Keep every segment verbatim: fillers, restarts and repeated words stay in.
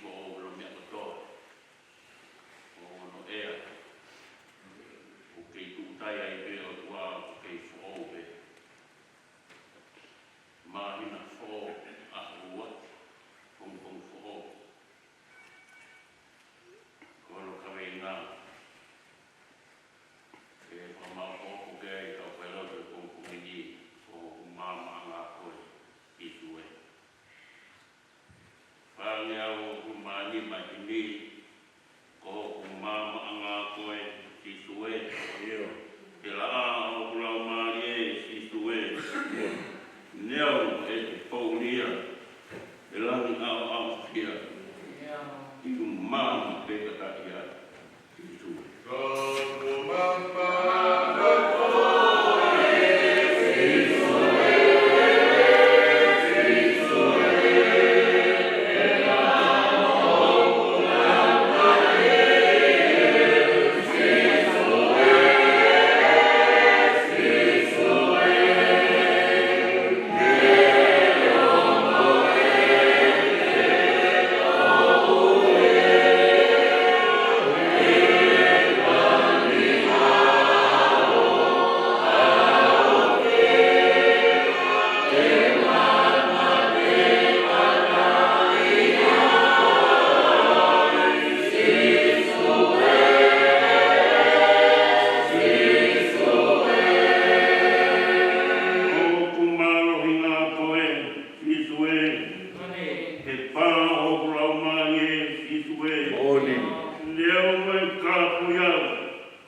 Foʻou ʻa e meʻa kotoa ʻo hono ʻea. ʻOku kei tuʻutai ai pē ʻOtua, ʻoku kei foʻou pē. Māhina foʻou, ʻaho ua, pongipongi foʻou. Ko hono kaveinga ke fakamaʻopoʻopo ki ai ʻetau failotu he pongipongi ni, ko hoku maamaʻanga koe, Sīsū ē. Fāngeau ʻo e māni mai himi, ko hoku maamaʻanga koe, Sīsū ē. ʻIo. Ke laʻā ʻa hoku laumālie, Sīsū ē. ʻIo. Neongo ʻete poulia ʻi he langi ʻaoʻaofia, ʻoku maama pē kātaki ai. ʻOku mālohinga koe, Sīsū ē. He pā ʻo hoku laumālie, Sīsū ē. Moʻoni. Neongo ʻe kāpui au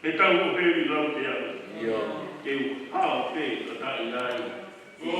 he tau ʻo heli laute au. ʻIo. Te u hao pē kātaki ai. Ko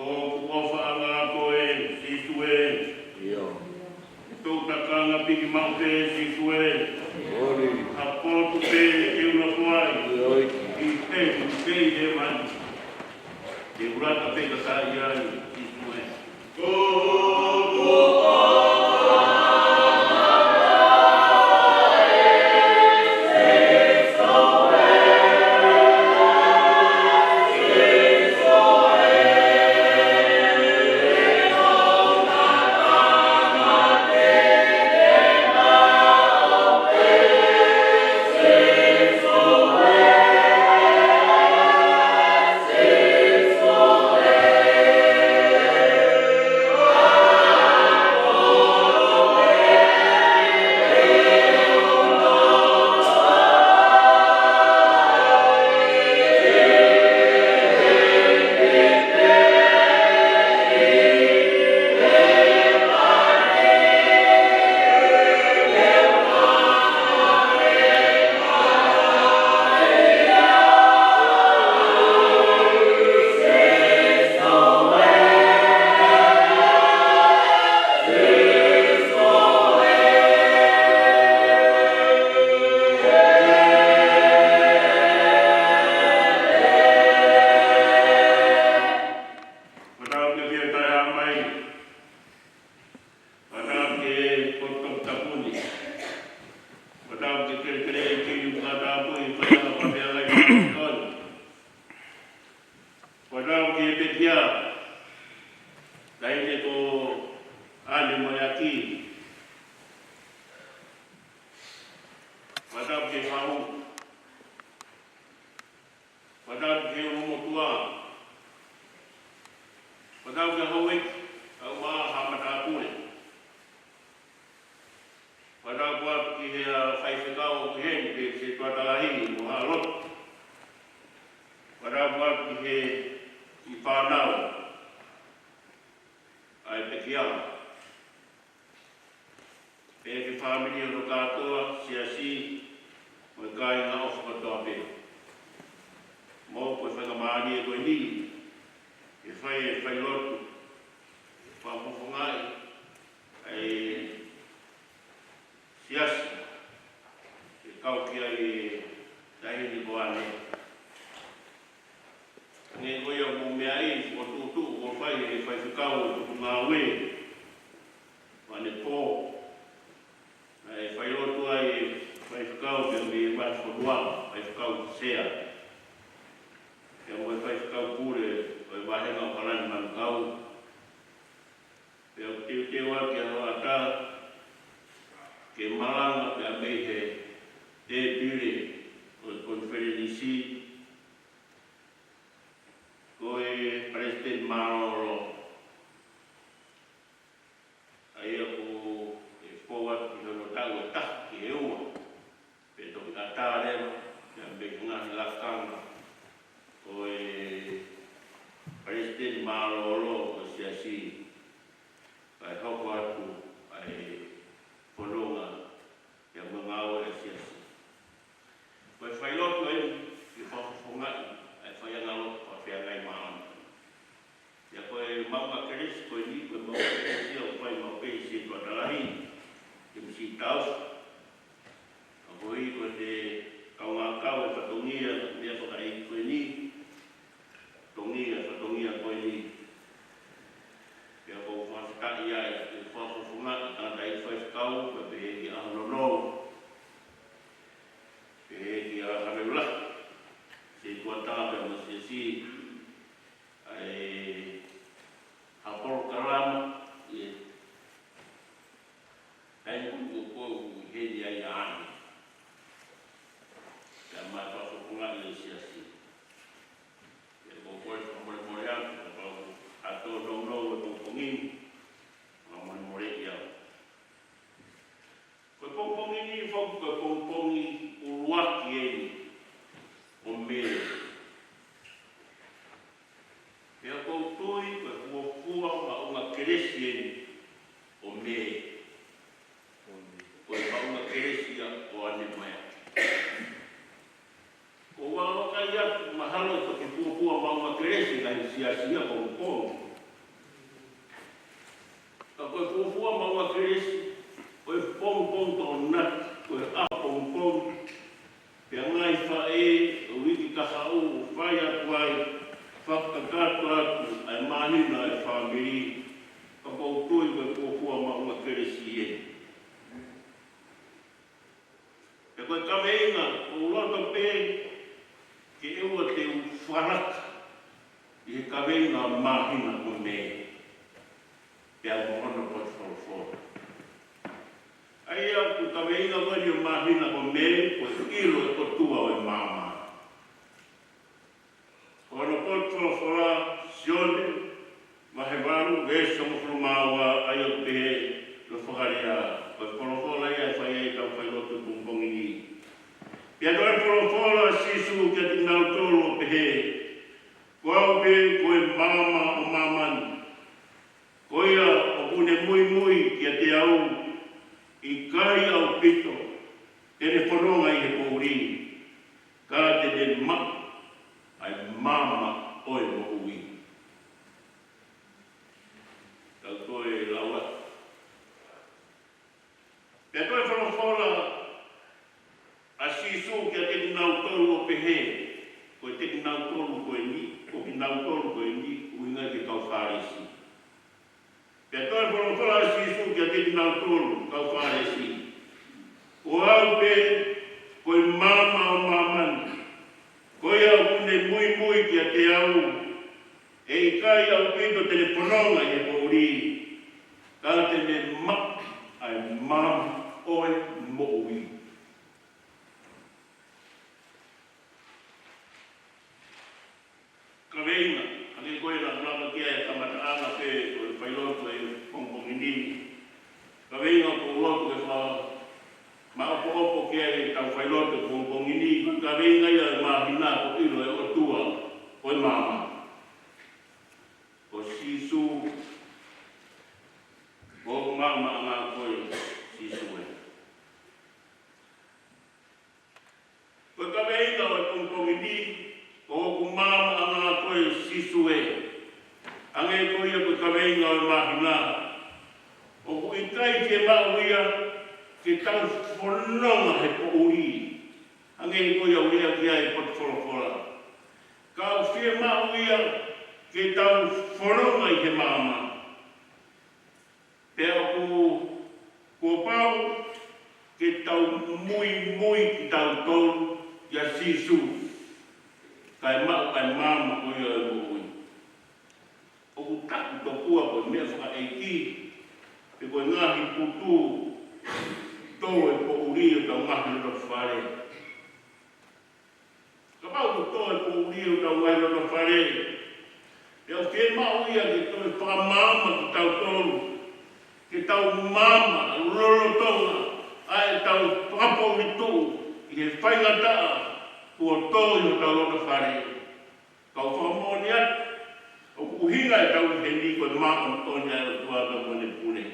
hoku ʻofaʻanga koe, Sīsū ē. ʻIo. Tō takanga piki maʻu pē, Sīsū ē. Moʻoni. Ha potu pē te u nofo ai. ʻIo. ʻI he pē ʻi hēvani. Te u lata pē kātaki ai, Sīsū ē. Matau ke fia tae mai. Matau ke koto tapuni. Matau ke kelekele i kini ukata pui, matau ke fia lai matau. Matau ke pekia. Taine ko ane moeaki. Matau ke hau. Matau ke homo tua. Fakatapu ki he houʻeiki, kau mai ha matāpule. Fakatapu atu ki he, ʻa, faifekau ʻoku ʻi heni, pea ki he tuatalahi mo haʻa lotu. Fakatapu atu ki he, ki he fānau ʻa e pekia. Pea ki he fāmili hono kātoa, siasi, mo e kāinga ʻofa kotoa pē. Mou ko e faingamālie ko eni, ke fai e failotu, fakafofongaʻi ʻa e siasi, ke kau ki ai e taʻahine ko ʻAne. Hangē ko ia ʻoku mou meaʻi, fokotuʻutuʻu kuo fai ʻe he faifekau ʻo e potungāue, ʻa ʻAne Pō. Naʻe failotu ai e faifekau pea mei he vahefonua, faifekau sea. Pea mo e faifekau pule ʻo e vāhenga ʻo ʻAokalani Manukau. Pea ʻoku teuteu ʻaki ʻa hoʻatā ke malanga pea mei he tēpile ʻo e konifelenisi, ko e Palesiteni Mālōlō. ʻA ia ʻoku fou atu ki hono taʻu ʻe taha ki he ua, pea toki ʻatā leva, pea mei he ngaahi lakanga ʻo e Palesiteni Mālōlō ʻo e siasi, kae hoko atu ʻa e fononga pea mo e ngāue ʻa e siasi. Ko e failotu eni ke fakafofongaʻi ʻa e faiʻanga lotu fakafeangai māʻoniʻoni. Pea ko e maʻunga kelesi ko eni, ko e maʻunga kelesi ʻoku fai maʻu pē ʻe he tuatalahi, ke misi tau. Ka koeʻuhi ko e kaungā kau e fatongia, meʻa fakaʻeiki ko eni, tongi e fatongia ko eni. Pea ʻoku ou fakafetaʻi ai ke fakafofongaʻi ʻa e tangataʻeiki faifekau, pea pehē ki ʻAhononou, pehē kia Haveula, Setuata pea mo e siasi, ʻa e ha polokalama, ʻi he taimi ko ē ʻoku ʻi heni ai ʻa ʻAne. Pea mo e fakafofongaʻi ʻo e siasi. Pea ʻoku ou kole fakamolemole atu, kapau ʻoku ʻatā e nounou ʻo e pongipongi ni, fakamolemoleʻi au. Ko e pongipongi ni foki ko e pongipongi ʻuluaki eni ʻo Mē. Pea ʻoku ou tui ko e fuofua maʻunga kelesi eni ʻo Mē. Ko e maʻunga kelesi ia ʻo ʻAne mo e ʻAi. ʻOku ou vakai atu mahalo ʻe toki fuofua maʻunga kelesi ʻa e siasi ia pongipongi. Ka ko e fuofua maʻunga kelesi, ko e pongipongi Tokonaki, ko e ʻaho pongipongi, pea ngaahi faʻē ʻo e uike kahaʻu ʻo fai atu ai, fakakakato atu ʻa e māhina ʻa e fāmili, ka ʻoku ou tui ko e fuofua maʻunga kelesi eni. Pea ko e kaveinga, ʻoku ou loto pē ke ʻoua te u fakalaka ʻi he kaveinga māhina ko Mē, pea mo hono potu folofola. ʻA ia ko e kaveinga ko eni ʻo e māhina ko Mē, ko e ʻilo ʻe he ʻOtua ʻo e maama. Ko hono potu folofola, Sione, vahe valu, veesi hongofulu mā ua, ʻa ia ʻoku pehē ʻi he fakalea, ko e folofola ia ʻe fai ai ʻetau failotu pongipongi ni. Pea toe folofola ʻa Sīsū kiate kinautolu ʻo pehē, Ko au pē ko e maama ʻo māmani. Ko ia ʻoku ne muimui kiate au, ʻikai ʻaupito te ne fononga ʻi he poʻuli, ka te ne maʻu ʻa e maama ʻo e moʻui. Tau toe lau atu. Pea toe folofola ʻa Sīsū kiate kinautolu ʻo pehē, ko e te kinautolu ko eni, ko kinautolu ko eni, ʻuhinga ki he kau Fālesi. Pea toe folofola ʻa Sīsū kiate kinautolu, kau Fālesi. Ko au pē, ko e maama ʻo māmani. Ko ia ʻoku ne muimui kiate au, ʻe ʻikai ʻaupito te ne fononga ʻi he poʻuli, ka te ne maʻu ʻa e maama ʻo e moʻui. Kaveinga, hangē ko ia naʻa ku lave ki ai he kamataʻanga ʻE, ko e failotu ʻo e pongipongi ni. Kaveinga ʻoku ou loto ke fakamaʻopoʻopo ki ai ʻetau failotu ʻo e pongipongi ni, ko e kaveinga ia ʻo e māhina ko e ʻIlo ʻa e ʻOtua ʻo e Maama. Ko Sīsū, ko hoku maamaʻanga koe Sīsū ē. Ko e kaveinga ʻo e pongipongi ni, ko hoku maamaʻanga koe Sīsū ē. Hangē ko ia ko e kaveinga ʻo e māhina, ʻoku ʻikai fiemaʻu ia ke tau fononga he poʻuli. Hangē ko ia ʻoku lea ki ai e potu folofola. Ka ʻoku fiemaʻu ia ke tau fononga ʻi he maama. Pea ʻoku, kuo pau ke tau muimui kitautolu kia Sīsū, kae maʻu ʻa e maama ko ia ʻo e moʻui. ʻOku taku tokua ko e meʻa fakaʻeiki, pe ko e ngaahi putu tō e poʻuli ʻo hotau ngaahi loto fale. Kapau ʻoku tō e poʻuli ʻo hotau ngaahi loto fale, pea ʻoku fiemaʻu ia ke toe fakamaama kitautolu, ke tau maama lolotonga ʻa ʻetau fakapoʻuli tuʻu ʻi he faingataʻa kuo tō ʻi hotau loto fale. Ka ʻoku fakamoʻoni atu, ʻoku ʻuhinga ʻetau ʻi heni ko e māʻoniʻoni ʻa e ʻOtua mo ʻene pule.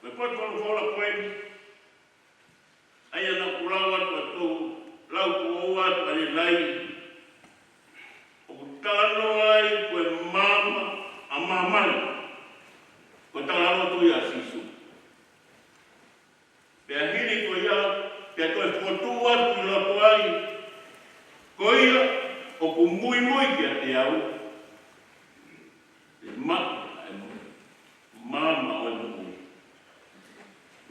Ko e potu folofola ko eni, ʻa ia naʻa ku lau atu ʻa e ʻoku ou lau atu ʻanenai, ʻoku talanoa ai ko e maama ʻa māmani, ko e talaloto ia ʻa Sīsū. Pea hili ko ia, pea toe fokotuʻu atu ʻi loto ai, ko ia ʻoku muimui kiate au, ʻe maʻu ʻa e maama ʻo e moʻui.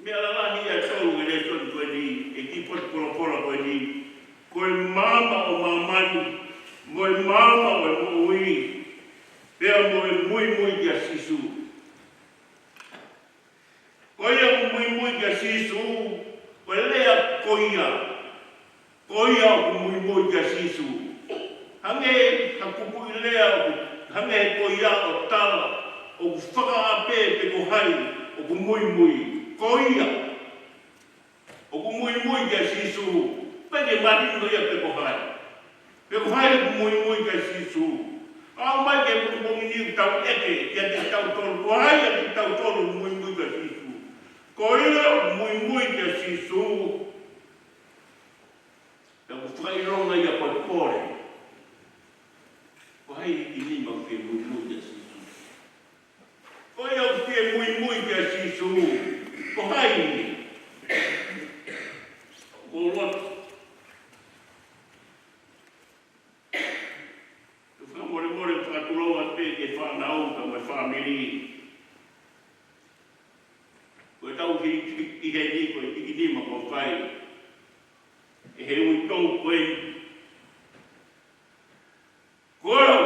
Meʻa lalahi ʻe tolu ʻi he lēsoni ko eni, ʻi he kiʻi potu folofola ko eni, ko e maama ʻo māmani, mo e maama ʻo e moʻui, pea mo e muimui kia Sīsū. Ko ia ʻoku muimui kia Sīsū, ko e lea ko ia. Ko ia ʻoku muimui kia Sīsū. Hangē ha kupuʻi lea ʻoku, hangē ko ia ʻo tala, ʻoku fakaʻapē pe ko hai ʻoku muimui. Ko ia ʻoku muimui kia Sīsū. Pea ʻikai mahino ia pe ko hai. Pe ko hai ʻoku muimui kia Sīsū. ʻAu mai ki he pongipongi ni ʻoku tau ʻeke kiate kitautolu, ko hai ʻiate kitautolu ʻoku muimui kia Sīsū. Ko ia ʻoku muimui kia Sīsū. Pea ʻoku fakaʻilonga ia ko e pole. Ko hai ʻi heni ʻoku fie muimui kia Sīsū. Ko ia ʻoku fie muimui kia Sīsū. Ko hai eni. Ko loto. Fakamolemole fakatulou atu pē ki he fānau ka mo e fāmili. Ko ʻetau ʻi, ʻi, ʻi heni ko e hiki nima kuo fai. ʻI he uitou ko ē. Ko au,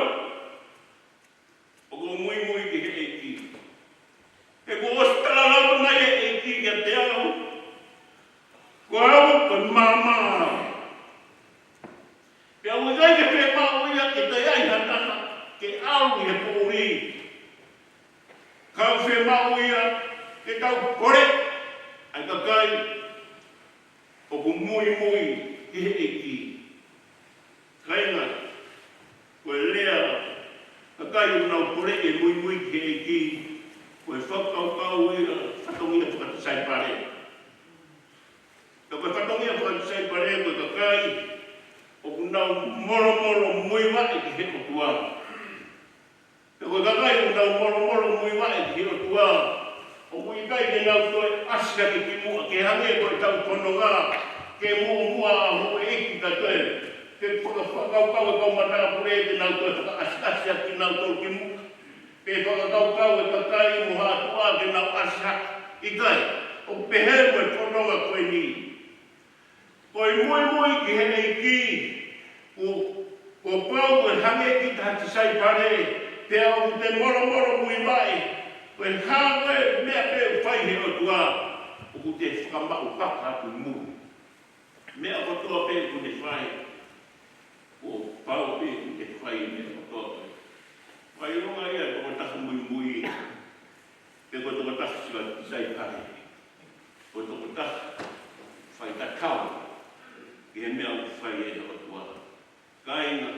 ʻoku ou muimui ki he ʻEiki. He kuo ʻosi talanoa mai e ʻEiki kiate au. Ko au, ko e maama. Pea ʻoku ʻikai ke fiemaʻu ia ke toe ʻi ai ha taha ke ʻalu ʻi he poʻuli. Ka ʻoku fiemaʻu ia ke tau kole ʻa e kakai ʻoku muimui ki he ʻEiki. Kāinga, ko e lea, kakai ʻoku nau kole ke muimui ki he ʻEiki, ko e fakakaukau ia, fatongia fakatisaipale. Ka ko e fatongia fakatisaipale, ko e kakai ʻoku nau molomolo muivaʻe ki he ʻOtua. Pea ko e kakai ʻoku nau molomolo muivaʻe ki he ʻOtua, ʻoku ʻikai ke nau toe ʻasi hake ki muʻa, ke hangē ko ʻetau fononga, ke muʻomuʻa ʻa houʻeiki ka toe, ke fakafakaukau e kau matāpule ke nau toe fakaʻasiʻasi hake kinautolu ki muʻa. Ke fakakaukau e kakai mo ha ʻOtua ke nau ʻasi hake, ʻikai, ʻoku pehē mo e fononga ko eni. Ko e muimui ki he ʻEiki, kuo, kuo pau ke hangē kita ha tisaipale, pea ʻoku te molomolo muivaʻe, ko e hā ko ē meʻa pē ʻoku fai he ʻOtua, ʻoku te fakamaʻu hake atu mui. Meʻa kotoa pē ʻoku ne fai, kuo pau pē muimui, pe ko e tokotaha siva sai pale, ko e tokotaha fai tatau ki he meʻa ʻoku fai ʻe he ʻOtua. Kāinga,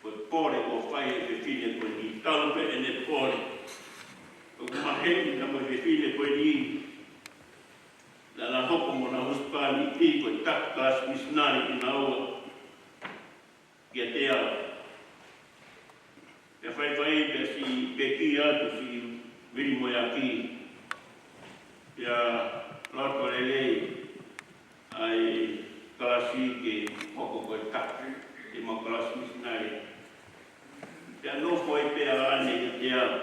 ko e pole kuo fai ʻe he fefine ko eni, talu pē ʻene pole, ʻoku maheni naʻa mo e fefine ko eni naʻa na hoko mo ʻena husepāniti ko e taki kalasi misinale kinaua kiate au. Pea faifai pea siʻi pekia atu siʻi vili mo e aki. Pea loto lelei ʻa e kalasi ke hoko ko e taki ʻemau kalasi misinale. Pea nofo ai pē ʻa ʻAne kiate au.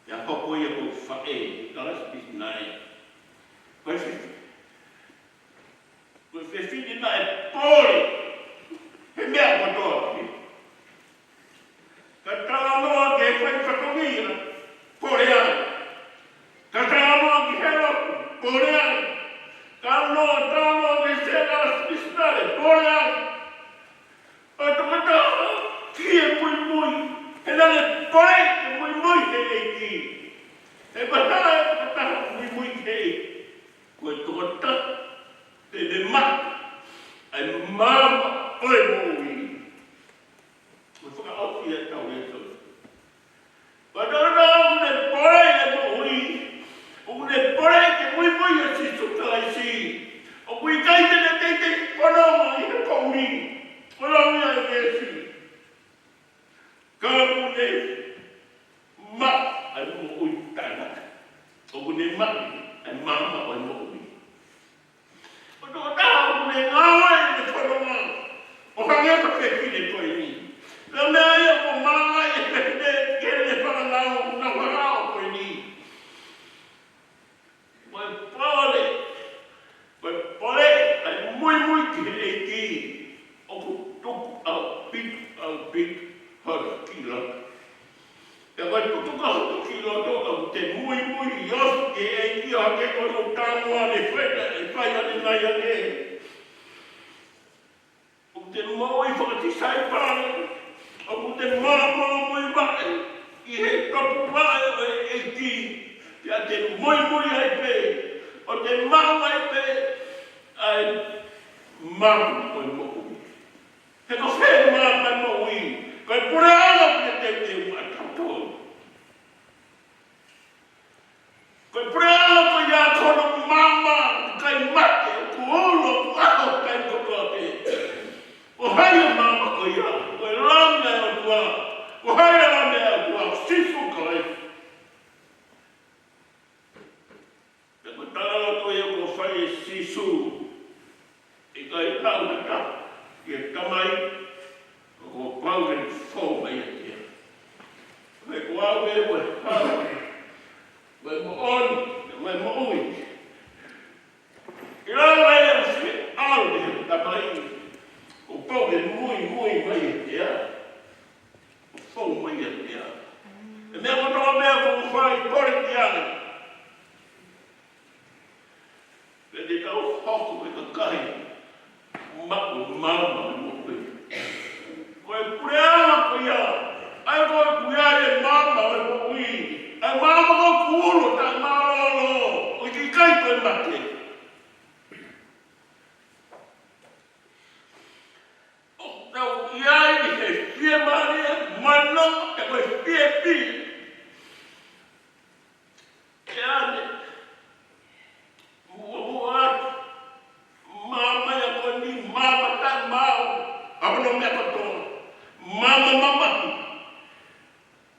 Pea hoko ia ko e faʻē kalasi misinale. Ko e fefine, ko e fefine naʻe pole he meʻa kotoa pē. Ka talanoa ki he fai fatongia, pole ai. Ka talanoa ki he lotu, pole ai. Ka talanoa ki he kalasi misinale, pole ai. ʻO e tokotaha ki he muimui, he naʻe pole ke muimui ki he ʻEiki. He ko e hā e tokotaha muimui ki he ʻEiki? Ko e tokotaha te ne maʻu ʻa e maama ʻo e moʻui. Ko e fakaʻosi ʻetau lēsoni. Ko e tokotaha ʻoku ne pole e moʻui, ʻoku ne pole ke muimui ʻia Sīsū Kalaisi. ʻOku ʻikai te ne teitei fononga ʻi he poʻuli, ko e lau ia ʻa e veesi. Ka ʻoku ne maʻu ʻa e moʻui taʻengata. ʻOku ne maʻu ʻa e maama ʻo e moʻui. Ko e tokotaha ʻoku ne ngāue ʻi he fononga ʻo hangē ko e fefine ko eni. Ko e meʻa ia ʻoku malangaʻi ʻe he fefine ki heʻene fānau naʻa nau ʻaho ko eni. Ko e pole, ko e pole ʻa e muimui ki he ʻEiki, ʻoku tuku ʻaupito, ʻaupito hono kiʻi loto. Pea ko e tuku hono kiʻi loto, ʻoku te muimui ʻo ʻosi ki he ʻEiki ʻo hangē ko hono talanoa ne fai, ʻe fai ʻanenai ange. ʻOku te moʻui fakatisaipale, ʻoku te moʻui moʻui vaʻe ʻi he topuvaʻe ʻo e ʻEiki, pea te muimui ai pē, ʻo te maʻu ai pē ʻa e maama ʻo e moʻui. He ko e fē maama ʻo e moʻui? Ko e puleʻanga ʻoku teuteu maʻatautolu. Ko e puleʻanga ko ia ko hono maama ʻoku ʻikai mate, ʻoku ulo, ʻoku ʻaho, ʻikai kotoa pē. Ko hai e maama ko ia? Ko e Lami ʻa e ʻOtua. Ko hai e Lami ʻa e ʻOtua? Sīsū Kalaisi. Pea ko e talanoa ko ia kuo fai ʻe Sīsū, ʻikai tau hata ki he Tamai, kuo pau ke fou mai ʻiate ia. Ko au ē, ko e hala, ko e moʻoni, ko e moʻui. ʻI lalo ai ʻa e ʻalu ki he Tamai, kuo pau ke muimui mai ʻiate ia. Kuo fou mai ʻiate ia. ʻE meʻa kotoa meʻa kuo fai pole ki ai. Pea te tau hoko ko e kakai maʻu maama ʻo e moʻui. Ko e puleʻanga ko ia, ʻa ia ko ē ʻoku ʻi ai e maama ʻo e moʻui. ʻA e maama ʻoku ulo taʻemālōlō, ʻoku ʻikai ko e mate. ʻOku tau ʻi ai ʻi he fiemālie, mano, pea ko e fiefia. ʻE ʻAne, muʻomuʻa atu, maama ia ko eni, maama taʻemaau, ʻa hono meʻa kotoa, maama mamahi.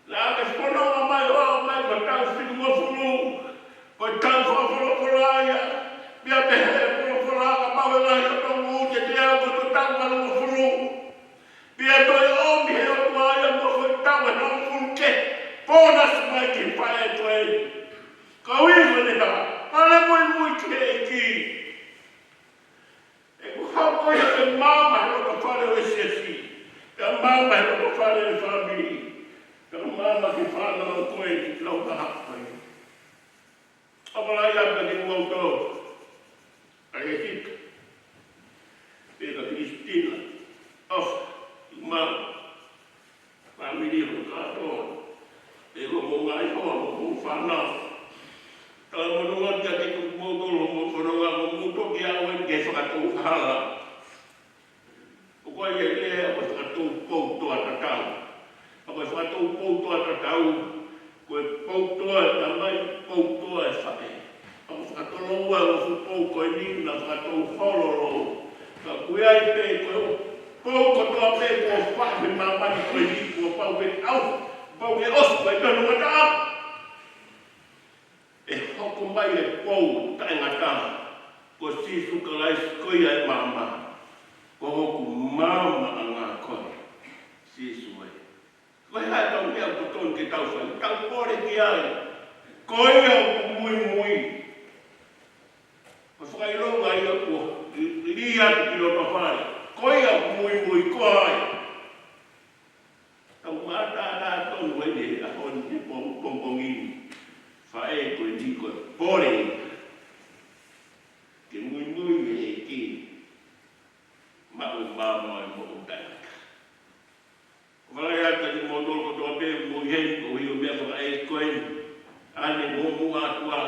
Naʻa ke fononga mai ʻo aʻu mai ki he taʻu fitungofulu, ko e taʻu fakafolofola ia, pea pehē ʻe he folofola, kapau ʻe lahi hoʻo ngutu ʻiate au ko e taʻu valungofulu. Pea toe ʻomi ʻe he ʻOtua ia mo e taʻu ʻe hongofulu ke pōnasi mai ki he faʻē ko eni. Ka ʻoku ʻi ai ʻene hā? Pale muimui ki he ʻEiki. ʻOku hoko ia ko e maama he loto fale ʻo e siasi. Pea maama he loto fale ʻo e fāmili. Pea maama ki he fānau ko eni, lau maha ko eni. ʻOku lahi atu kiate kimoutolu, ʻa e hika, pea kia Kilisitina, ʻofa, mau, fāmili hono kātoa, pea Ko e lea ko e fakatōpoutoa tatau. Ka ko e fakatōpoutoa tatau, ko e poutoa e tamai, poutoa e faʻē. Ka ko e fakatōloua e uofulu pou ko eni naʻa fakatōholo lōua. Ka ʻoku ʻi ai pē ko e pou kotoa pē kuo faʻu he māmani ko eni kuo pau ke ʻauha, pau ke ʻosi, ko e tanu ngata. ʻE hoko mai e pou taʻengata, ko Sīsū Kalaisi ko ia e maama. Ko hoku maama ʻanga koe, Sīsū ē. Ko e hā e tau meʻa ʻoku totonu ke tau fai? Tau pole ki ai. Ko ia ʻoku muimui. Ko e fakaʻilonga ia kuo lī atu ki loto fale. Ko ia ʻoku muimui ko ai. Tau mātātā tonu ai he ʻaho ni he pong-, pongipongi ni. Faʻē ko eni ko e pole. Ke muimui he ʻEiki. Maʻu e maama ʻo e moʻui taʻengata. ʻOfa lahi atu kiate kimoutolu kotoa pē mou ʻi heni, ʻoku ʻi ai e meʻa fakaʻeiki ko eni. ʻAne mo muʻa atu ā.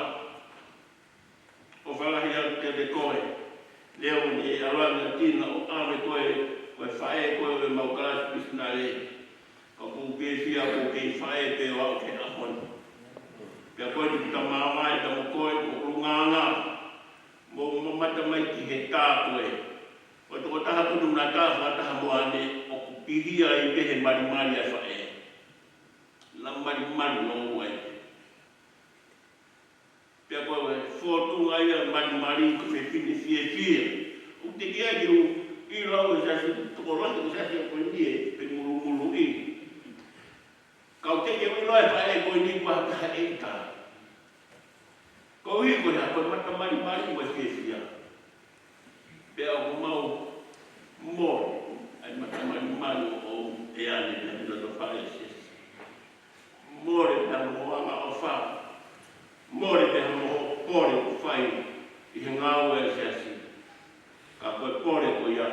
ʻOfa lahi atu kiate koe. Leo ni e alanga tina ʻo ʻave koe, ko e faʻē koe ʻo ʻemau kalasi misinale. Ka ʻoku ke fia ʻoku ke faʻē pē ʻo aʻu ki he ʻaho ni. Pea ko e tuku tamāvae, tau koe, ʻo ʻulungaanga. Mo mamata mai ki he tā koe. Ko e tokotaha kuo nau tā fakataha mo ʻAne, ʻoku pihia ai pē he malimali ʻa e faʻē. Naʻa malimali lōua ai. Pea ko e fōtunga ia malimali ko e fefine fiefia. ʻOku teʻeki ai ke u ʻilo au e siasi tokolahi ko e siasi ko eni ʻe pē mulumuluʻi. Ka ʻoku teʻeki ai ke u ʻilo e faʻē ko eni kuo taha ʻeiki. Koeʻuhi ko e hā? Ko e mata malimali mo e fiefia. Pea ʻoku mau mole, ʻa e mata malimali ʻo ʻAne pea mo e loto fale ʻo e siasi. Mole pea mo e angaʻofa. Mole pea mo e pole ʻoku fai ʻi he ngāue ʻa e siasi. Ka ko e pole ko ia,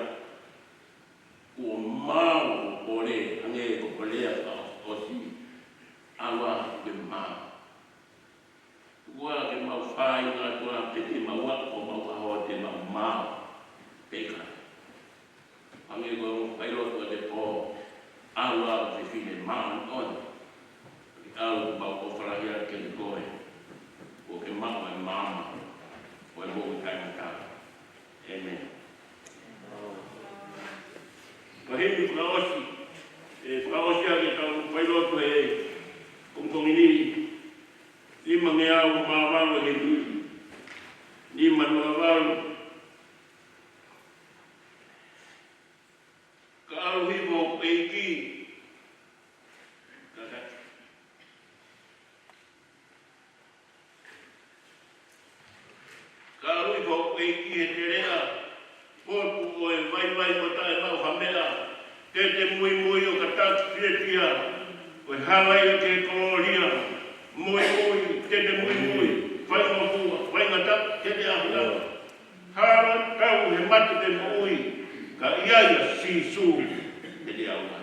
kuo mau pole, hangē ko e pole ʻa e fakaʻosi, ʻalu ā ke mau. Ua ke mau fai ngā tua pe te mau ako mau aho te mau mau. Peka. Hangē ko e fai lotu ʻa e pō. ʻAlu ā fefine mau on. Ke ʻalu mau ʻofa lahi atu kiate koe. ʻO ke mau e maama. ʻO e moʻui taʻengata. ʻĒmeni. Ko e himi fakaʻosi, ʻe fakaʻosi ʻaki ʻetau fai lotu he pongipongi ni, nima ngeau mā valu he nima, nima noa valu. Ka ʻalu hifo ʻEiki, ka ka Ka ʻalu hifo ʻEiki he teleʻa, potu ʻo e vaivai mo taʻemaʻu ha meʻa, te te muimui ʻo ka taki fiefia, ko e halaia ki he kolōlia, muimui, te te muimui, faingofua, faingataʻa, te te ʻahiʻahi. Hala tau he mate pe moʻui, ka ʻi ai ʻa Sīsū, te te ʻahiʻahi.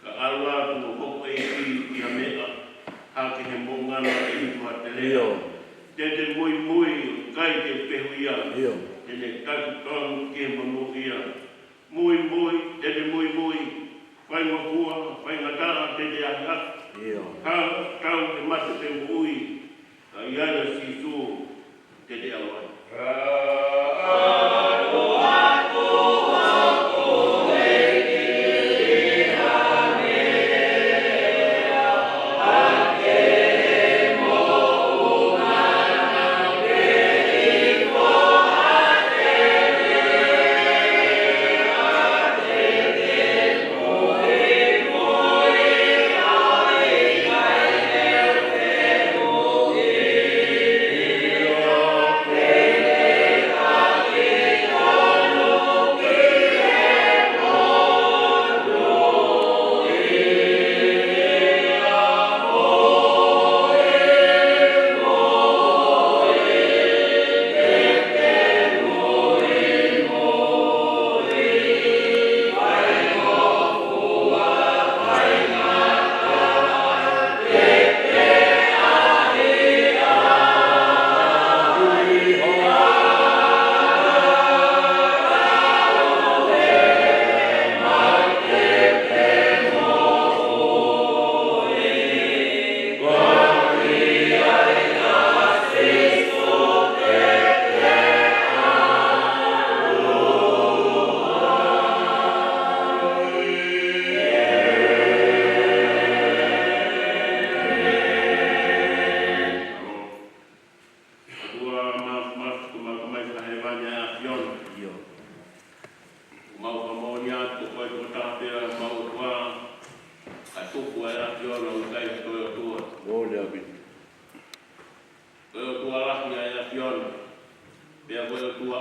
Ka ʻalu atu ʻo hoko ʻEiki ʻi ha meʻa, hake he moʻunga naʻe ʻi ai ha teleʻa. Te te muimui, ʻikai te te pehuʻia. Te ne taki tonu ki he monūʻia. Muimui,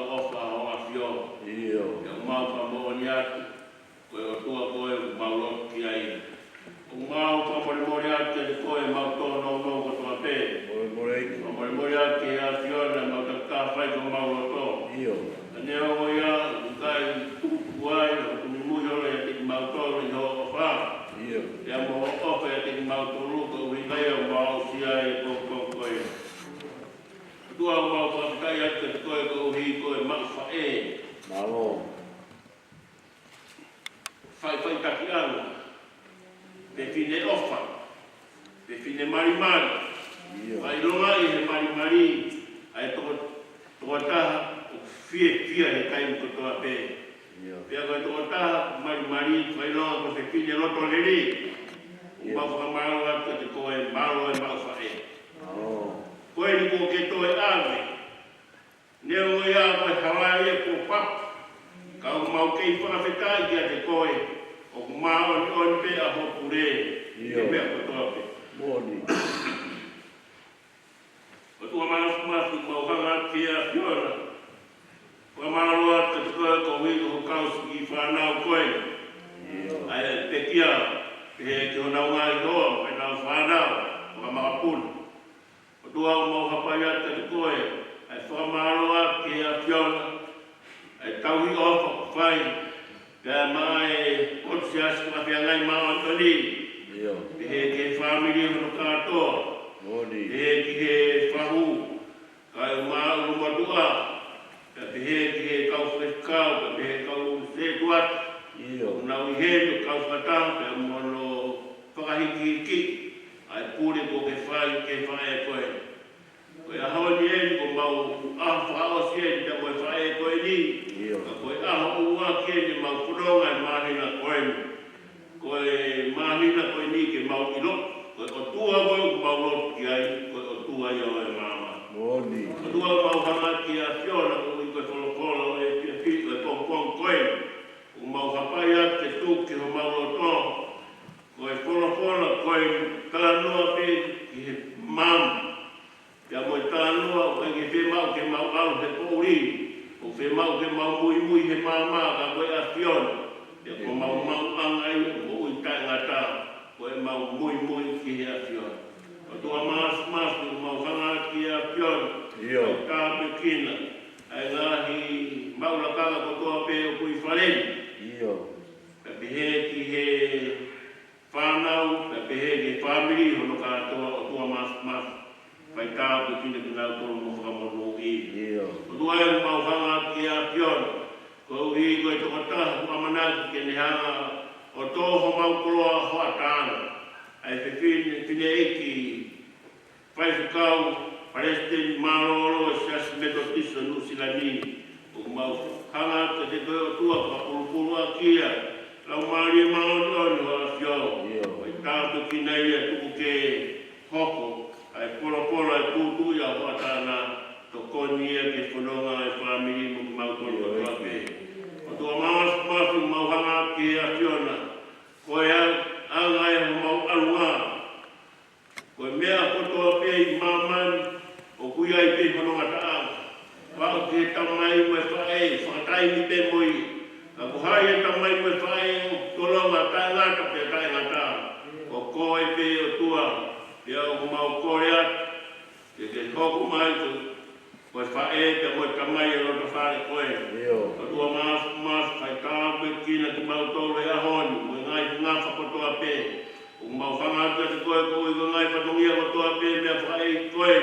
ʻofa ʻa hoʻo ʻAfio. ʻIo. Pea ʻoku mau fakamoʻoni atu, ko e ʻOtua koe ʻoku mau lotu ki ai. ʻOku mau fakamolemole atu kiate koe ʻemau tōnounou kotoa pē. Molemole ʻEiki. Fakamolemole atu ki he ʻAfiona ʻemau takitaha fai ko ʻemau loto. ʻIo. Ka neongo ia, ʻoku ʻikai tuku ai, ʻoku muimui holo ʻiate kimautolu ʻi hoʻo ʻofa. ʻIo. Pea mo hoʻo ʻofa ʻiate kimautolu, koeʻuhi ko ia ʻoku mau aʻusia ai e pongipongi ko eni. ʻOtua, ʻoku mau fakafetaʻi atu kiate koe koeʻuhi ko e maʻu faʻē. Mālō. Faʻifaʻitakiʻanga. Fefine ʻofa. Fefine malimali. ʻIo. Fakaʻilongaʻi he malimali ʻa e toko, tokotaha ʻoku fiefia he taimi kotoa pē. ʻIo. Pea ko e tokotaha malimali fakaʻilonga ko e fefine loto lelei. ʻIo. Mau fakamālō atu kiate koe, mālō e maʻu faʻē. Mālō. Ko eni kuo ke toe ʻave. Neongo ia ko e hala ia kuo pau, ka ʻoku mau kei fakafetaʻi kiate koe, ʻoku māʻoniʻoni pē ʻa hoʻo pule ʻi he ʻIo. meʻa kotoa pē. Moʻoni. ʻOtua Māfimafi, mau hanga atu ki he ʻAfiona. Fakamālō atu kiate koe koeʻuhi ko hoʻo kau siʻi fānau ko ē. ʻIo. ʻA e pekia, pehē ki honau ngaahi hoa, mo ʻenau fānau, fakamakapuna. ʻOtua, ʻoku mau hapai atu kiate koe, ʻa e fakamālō atu ki he ʻAfiona, ʻa e tauhi ʻofa kuo fai, pea maʻa e potu siasi fakafeangai māʻoniʻoni, ʻIo. pehē ki he fāmili hono kātoa, Moʻoni. pehē ki he fahu, kae ʻumaʻā ʻulumotuʻa, pea pehē ki he kau faifekau, pea pehē kau sētuata. ʻIo. ʻOku nau ʻi heni ʻo kau fakataha pea mo hono fakahikihiki ʻa e pule kuo ke fai ki he faʻē ko ē. Ko e ʻaho ni eni kuo mau ʻā fakaʻosi eni pea mo e faʻē ko eni. ʻIo. Ka ko e ʻaho ʻuluaki eni ʻemau fononga he māhina ko eni. Ko e māhina ko eni ke mau ʻilo, ko e ʻOtua koe ʻoku mau lotu ki ai, ko e ʻOtua ia ʻo e maama. Moʻoni. ʻOtua, ʻoku mau hanga ki he ʻAfiona koeʻuhi ko e folofola ʻo e efiafi, ko e pongipongi ko eni. ʻOku mau hapai atu ke tuku ki homau loto, ko e folofola ko e talanoa pē ki he maama. Pea mo e talanoa ʻoku ʻikai ke fiemaʻu ke mau ʻalu he poʻuli, ʻoku fiemaʻu ke mau muimui he maama ka ko e ʻAfiona. Pea ko homau maʻuʻanga ia ʻo e moʻui taʻengata, ko ʻemau muimui ki he ʻAfiona. ʻOtua Māfimafi, ʻoku mau hanga ki he ʻAfiona. ʻIo. ʻO tāpuekina ʻa e ngaahi maʻu lakanga kotoa pē ʻoku ʻi fale ni. ʻIo. Pea pehē ki he fānau, pea pehē ki he fāmili hono kātoa, ʻOtua Māfimafi. Fai tāpuekina kinautolu mo fakamonūʻia. ʻIo. ʻOtua ē, ʻoku mau hanga ki he ʻAfiona, koeʻuhi ko e tokotaha kuo ʻamanaki ke ne hanga ʻo tō homau koloa hoʻatā na, ʻa e fefine, fineʻeiki faifekau, palesiteni mālōlō ʻo e Siasi Metotisi ʻo Nuʻusila ni. ʻOku mau hanga kiate koe ʻOtua, fakapulupulu ʻaki ia, Laumālie Māʻoniʻoni ʻo e ʻAfio. ʻIo. Fai tāpuekina ia, tuku ke hoko ʻa e folofola ʻo e tūtuuʻi ʻa hoʻatā na, tokoni ia ke fononga e fāmili mo kimautolu ʻIo. kotoa pē. ʻOtua Māfimafi, ʻoku mau hanga ki he ʻAfiona, ko e anga ē homau ʻalunga. Ko e meʻa kotoa pē ʻi māmani, ʻoku ʻi ai pē hono ngataʻanga. Pau ki he tamai mo e faʻē, fakataimi pē mo ia. Ka ko hai e tamai mo e faʻē ʻoku tolonga taʻengata pea taʻengata? Ko koe pē ʻOtua, pea ʻoku mau kole atu ke ke hoko mai ko e ko e faʻē pea mo e tamai ʻo e loto fale ko ē. ʻIo. ʻOtua Māfimafi, fai tāpuekina kimautolu he ʻaho ni, mo e ngaahi ngafa kotoa pē. ʻOku mau hanga atu kiate koe koeʻuhi ko e ngaahi fatongia kotoa pē, meʻa fakaʻeiki ko ē.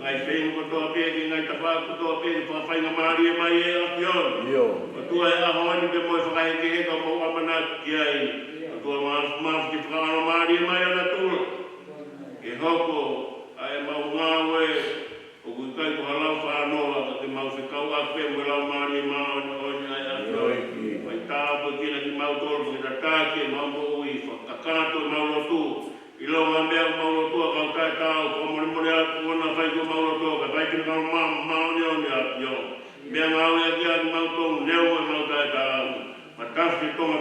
Ngaahi feinga kotoa pē, ki he ngaahi tafaʻaki kotoa pē, ke fakafaingamālie mai ʻe he ʻAfiona. ʻIo. ʻOtua, he ʻaho ni pea mo e fakahekeheka ʻoku mau ʻamanaki ki ai. ʻOtua Māfimafi, ke fakaʻalomālie mai ʻa natula. Ke hoko ʻa ʻemau ngāue ʻoku ʻikai ko ha lau fānoa, ka ke mau fekauʻaki pē mo e Laumālie Māʻoniʻoni ʻa e ʻAfiona. ʻIo. Fai tāpuekina kimautolu, fakatataki ʻemau moʻui, fakakakato ʻemau lotu. ʻIlonga meʻa ʻoku mau lotua, kau taʻetaau, fakamolemole atu, ʻoua naʻa fai ko ʻemau lotua, ka fai pē ke mau ma-, māʻoniʻoni ʻa e ʻAfiona. Meʻangāueʻaki ʻa kimautolu, neongo ʻemau taʻetaau. Matafi Tonga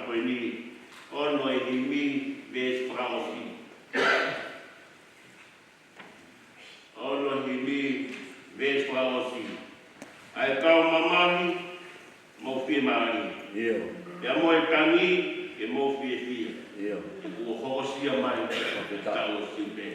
Ko eni, ono e himi, veesi fakaʻosi. Ono e himi, veesi fakaʻosi. ʻA e kau mamahi, mou fiemālie. ʻIo. Pea mo e tangi, ke mou fiefia. ʻIo. He kuo hokosia mai, ʻa e taʻu ʻo Siupe.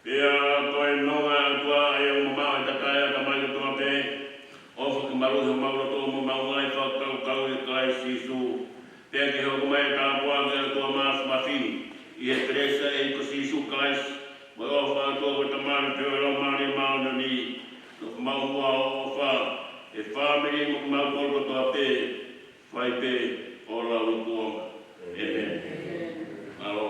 Pea ko e nonga ʻa e ʻOtua ʻa ia ʻoku mamaʻo ʻi he takai ʻa e Tamai kotoa pē, ʻofa ke maluʻi homau loto mo homau ngaahi fakakaukau ʻia Kalaisi Sīsū. Pea ke hoko mai ʻa e tāpuaki ʻa e ʻOtua Māfimafi, ʻi he kelesi ʻa e ʻEiki ko Sīsū Kalaisi, mo e ʻofa ʻa e ʻOtua ko e Tamai, feohi ʻa e Laumālie Māʻoniʻoni, nofo maʻu muʻa ʻo ʻofa ʻi he fāmili mo kimautolu kotoa pē, fai pē ʻo lauikuonga. ʻĒmeni. Mālō.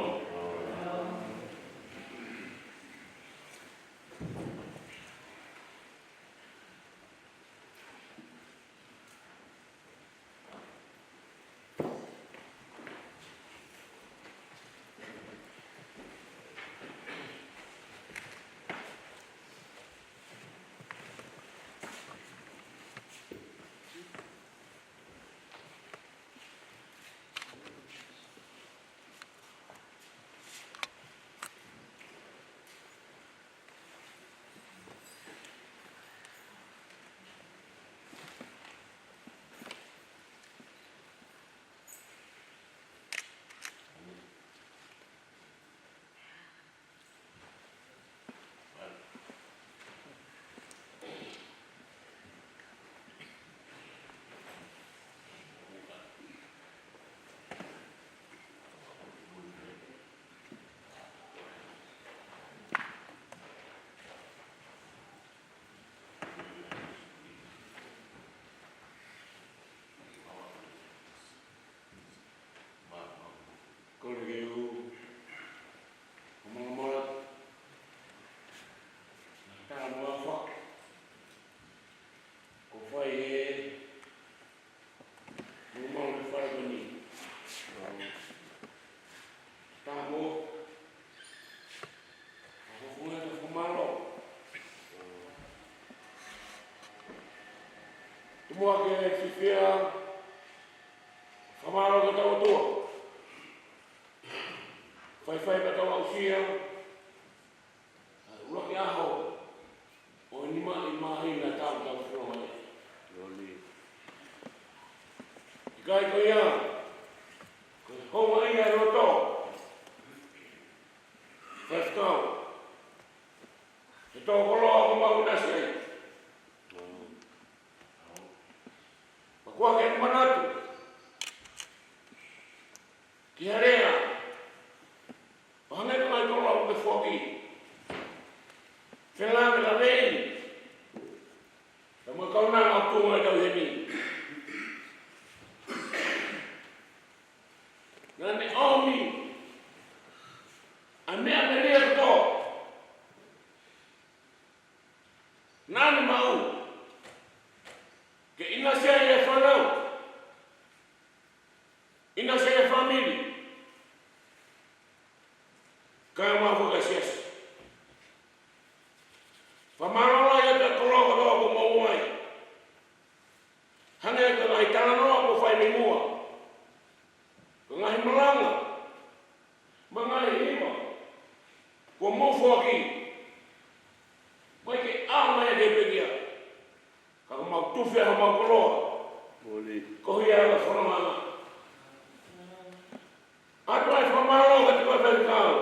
Kole ke u ʻomai ʻa e tala mo e ʻofa kuo fai ʻe he maumau ʻi he fale ko eni. Tala mo e ʻofa, fakamālō. Tuku muʻa ke fiefia, fakamālō ki hotau ʻOtua. Faifai pea tau aʻusia ʻa e ʻuluaki ʻaho ʻo e nima ʻi māhina ʻa e taʻu ʻoku tau fononga ai. ʻIkai ko ia, ko e houngaʻia ʻa e loto. Faifekau, he tō koloa ʻoku mau ʻinasi ai. Pea ʻoku ʻikai ke manatu ki ha lea, ʻo hangē ko e ngaahi koloa ʻoku ke foaki. Felāveʻi, pea mo e kaunanga ʻoku tuʻu mai ʻi he tau heni. Naʻa ne ʻomi ʻa e meʻa melie kotoa naʻa ne maʻu ke ʻinasi ai e fānau, ʻinasi ai e fāmili, kae ʻumaʻā foki e siasi. Fakamālō lahi atu ki he koloa kotoa kuo mou ʻomai. Hangē ko e ngaahi talanoa kuo fai mei muʻa, ko e ngaahi malanga mo e ngaahi hiva kuo mou foaki, ʻoku ʻikai ke ʻaonga ia ki he pekia. Ka ʻoku mau tufi ʻa homau koloa. Moʻoni. Ko ia ʻa e fononga. ʻOatu ʻa e fakamālō kiate koe faifekau.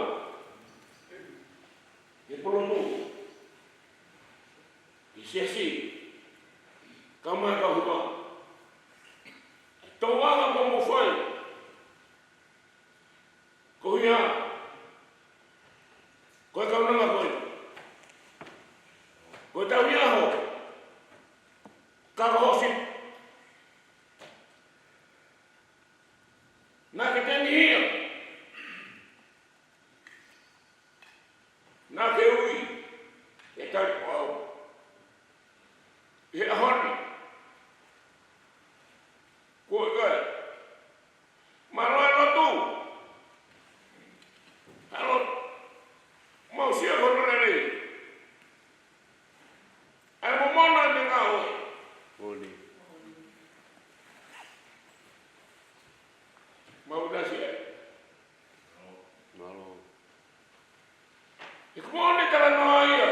He ko e moʻoni e talanoa ia.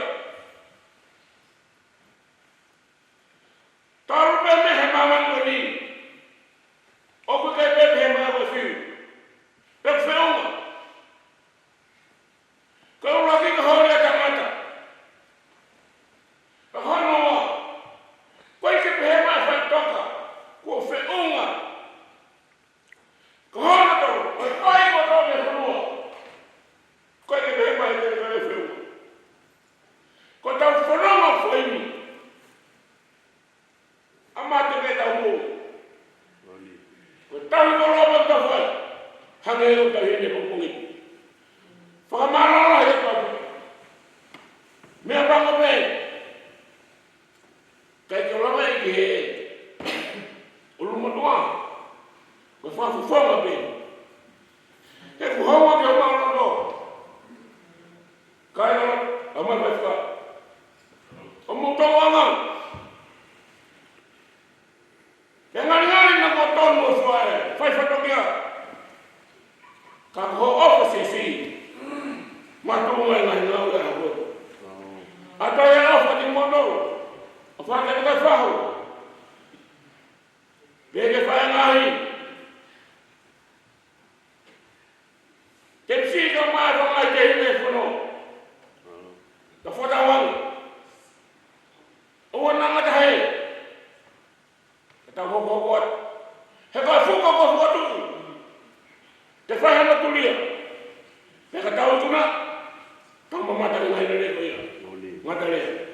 Talu pē mei he māmani ko eni, ʻoku ʻikai pē pehē mai ko e fiu pe ko e feʻunga. Ko e ʻuluaki ko e holi ʻa e tangata. Ko hono ua, ʻoku ʻikai ke pehē mai ʻe he faʻitoka ko e feʻunga. Ko hono tolu, ko e fai kotoa mei he fonua, ʻoku ʻikai ke pehē mai ʻe he faʻitoka ko e feʻunga. Ko ʻetau fononga foʻi ni, ʻa mate pē ʻetau moʻui. Ko e tauhi koloa pē ʻoku tau fai, hangē ʻoku tau ʻi heni he pongipongi ni. Fakamālō lahi ʻa e kau meʻa pango pē. Kae ke lava ʻi he ʻulumotuʻa, ko e fakafofonga pē. He ʻoku hounga ke u mālōlō. Kae lava, ʻa mai fai fai. ʻO mou tau anga. Ke ngalingali naʻa mou tonu ʻo fai, fai fatongia. Ka ko hoʻo ʻofa siʻisiʻi, makatuʻunga e ngaahi ngāue ʻa e ʻOtua. ʻA e toe ʻofa ni mono, ʻofa ke kai fahu. Pea ke fai ngaahi. Te pisi ka mai ko ngaahi te hine fono. Ka fotawang. ʻOua naʻa ngata hē. Ke tau hokohoko atu. He ko e fuka ko e fuka tuʻu. Te fai hano tulia. Pea ka tau ikuna, tau mamata ki he ngaahi lelei ko ia. Ngata lelei.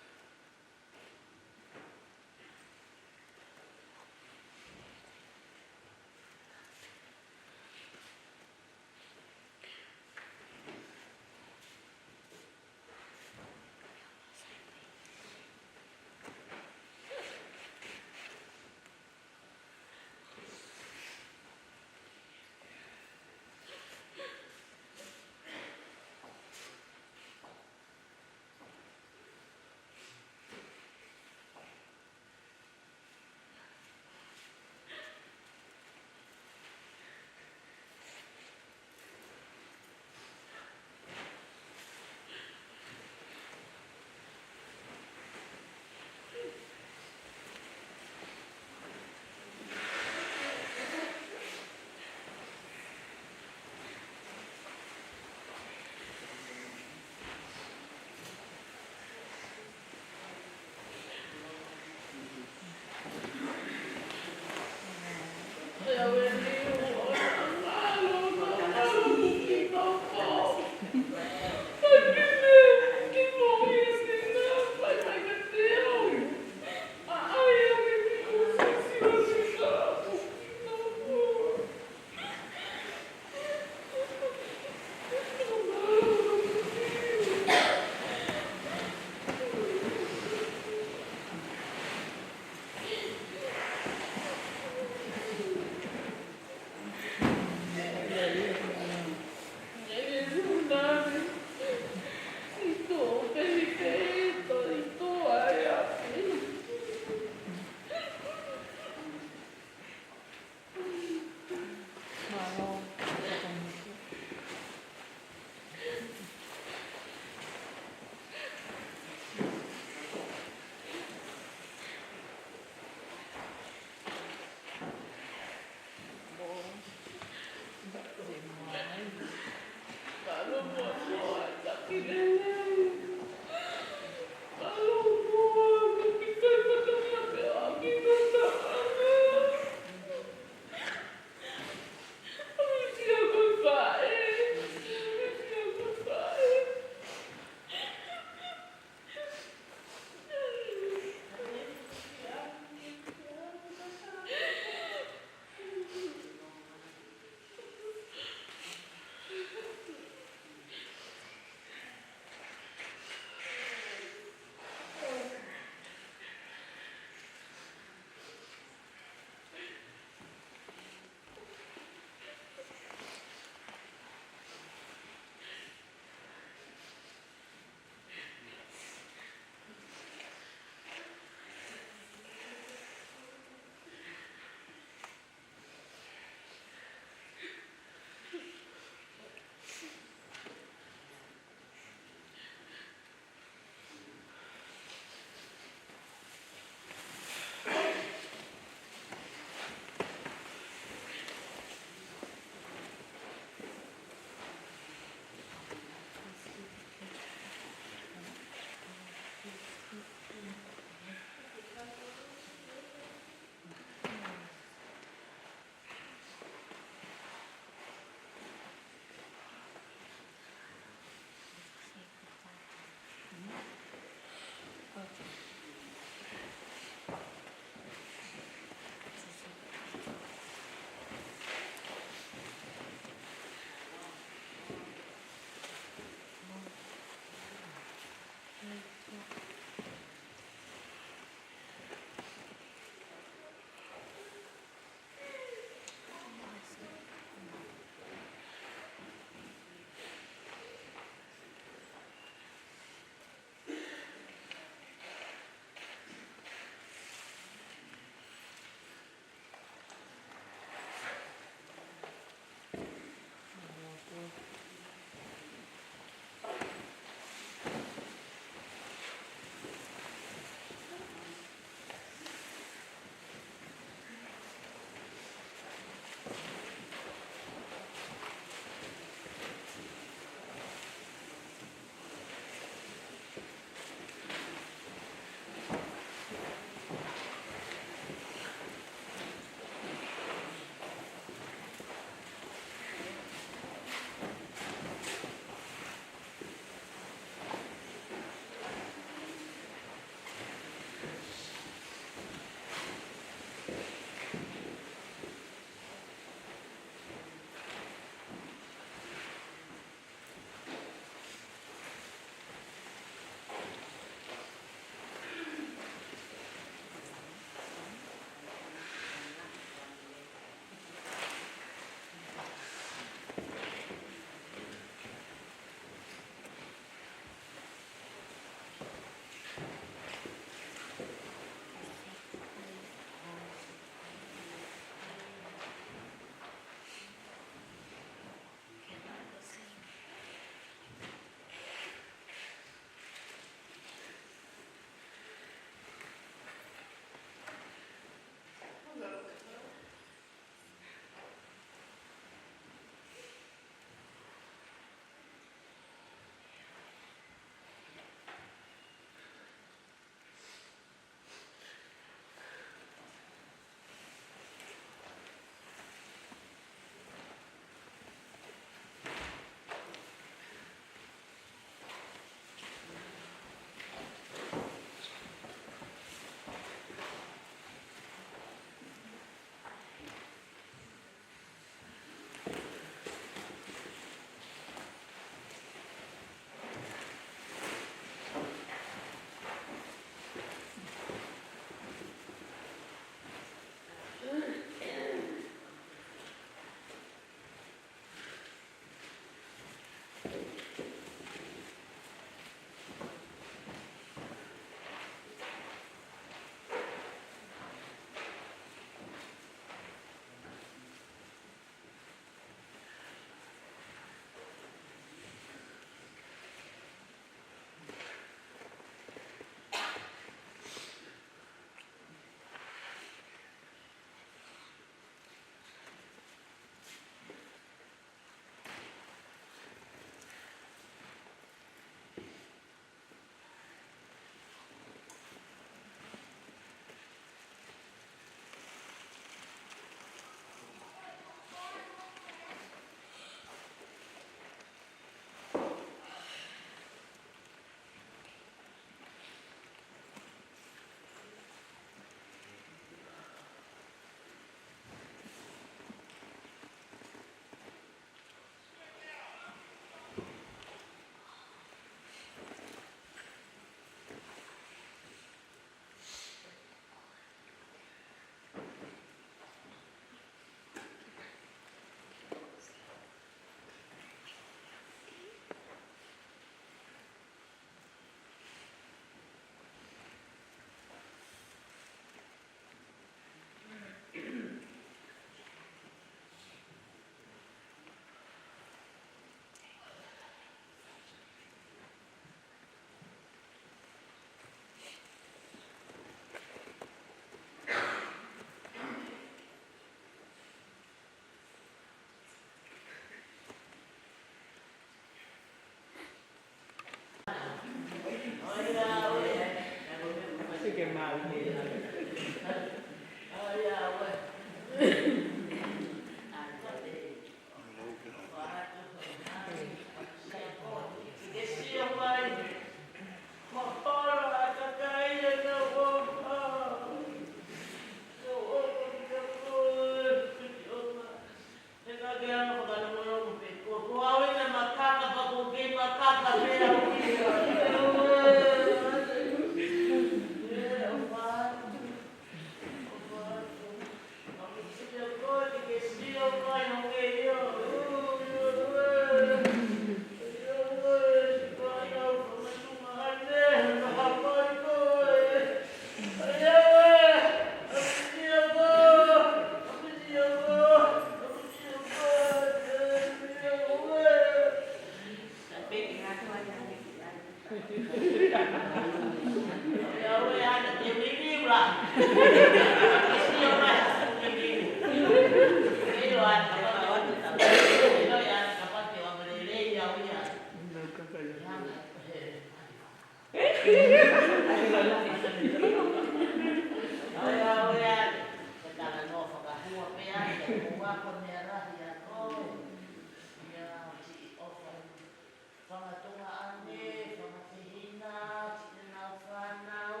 Fanga tuongaʻane, fanga fefine, siʻi nau fānau,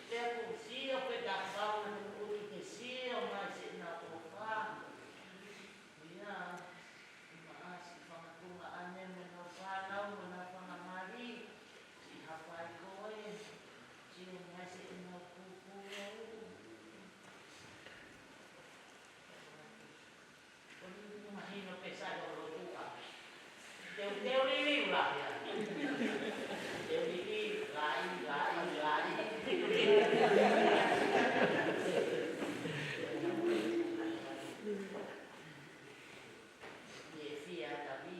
pea ko e sio pē kapau naʻe ʻutu ke sio mai siʻi nau ʻofa. Ia, ʻi maʻa siʻi fanga tuongaʻane mo nau fānau mo nau fanga mali, siʻi hapai ko ē, sio mai siʻi nau kupu. Ko e mahino pē sai ʻo lotu ka. Teu, teu liliu lahi ia. Teu liliu, lahi, lahi, lahi. Ia fia tavi.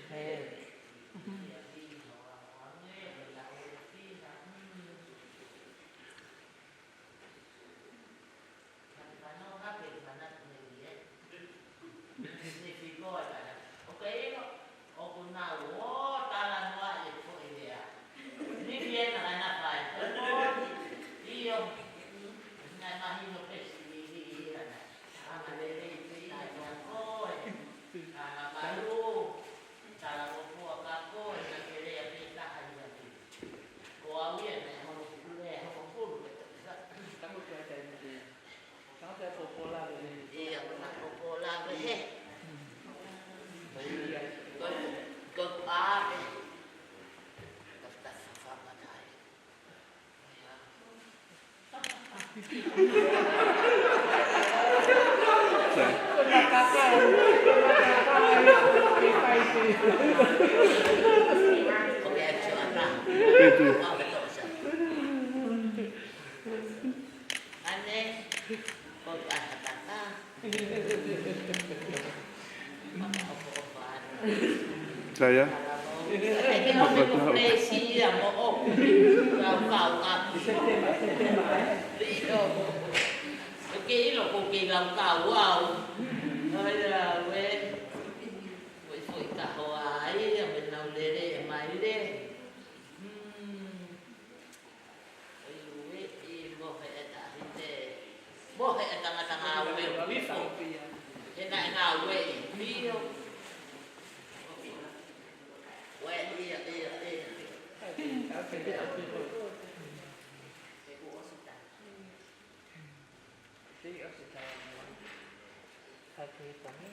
Fia vi, hoa, hoa, nge, ko tau e fia. Ia, ko e popola pē he. Ko, ko e ʻapi. Ka fakafakamātai. Ko e ʻapi ʻana. Ane, ko e ʻapi ʻana. Saya. Oi, ui, ʻi mohe ʻe tahi te, mohe ʻe tangata ngāue ʻi fo. He naʻe ngāue ʻi fio. Ue, ia, ia, ia. Te u ʻosi tā. Te u ʻosi tā. Ka ke tami.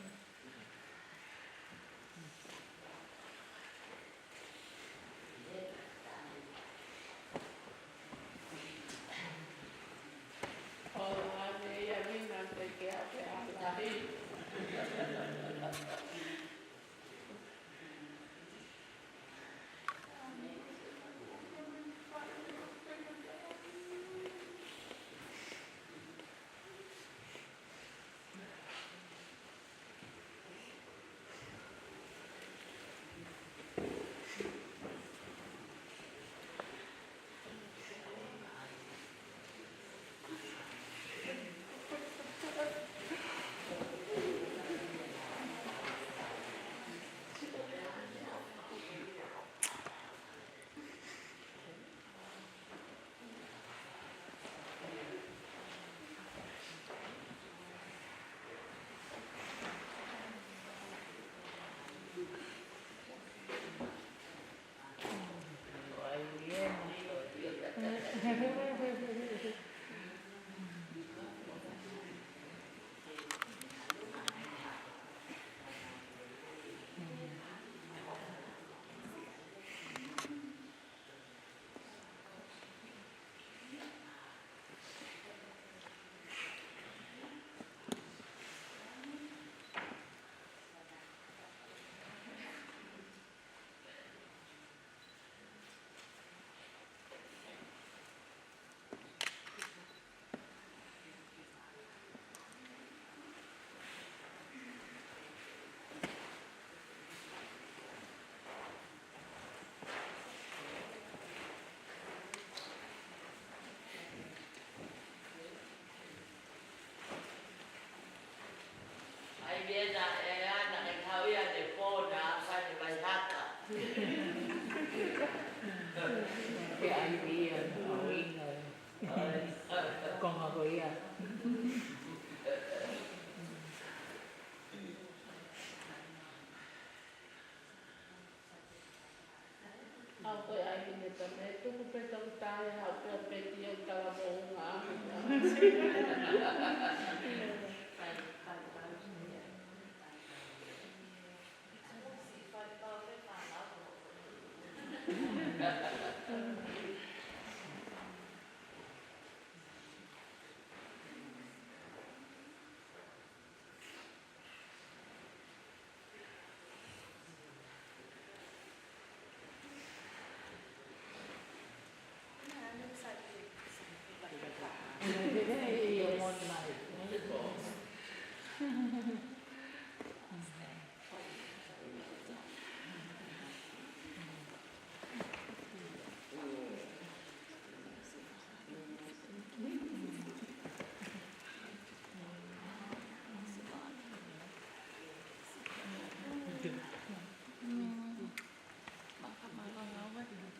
Ka me tuku pē toku tae, haʻu pē ʻa Peti ʻo talamai ʻoku ngali.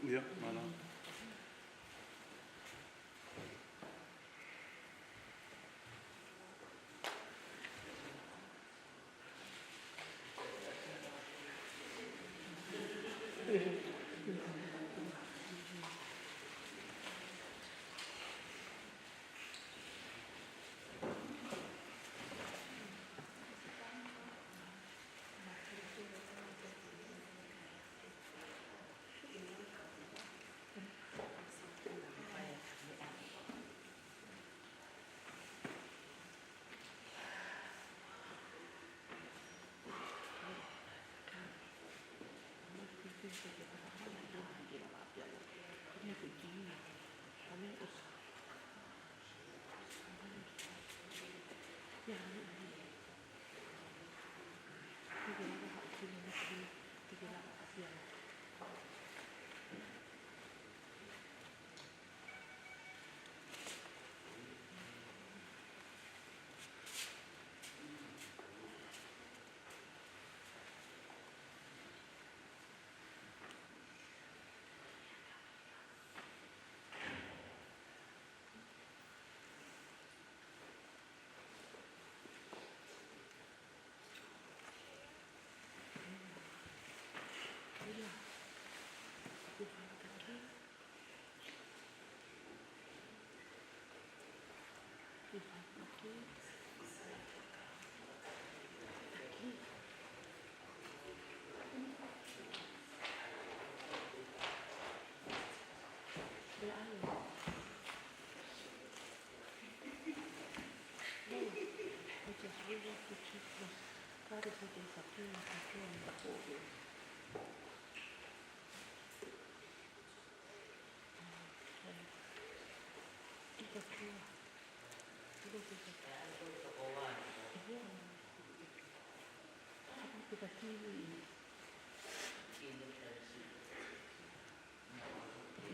ʻIo, mālō.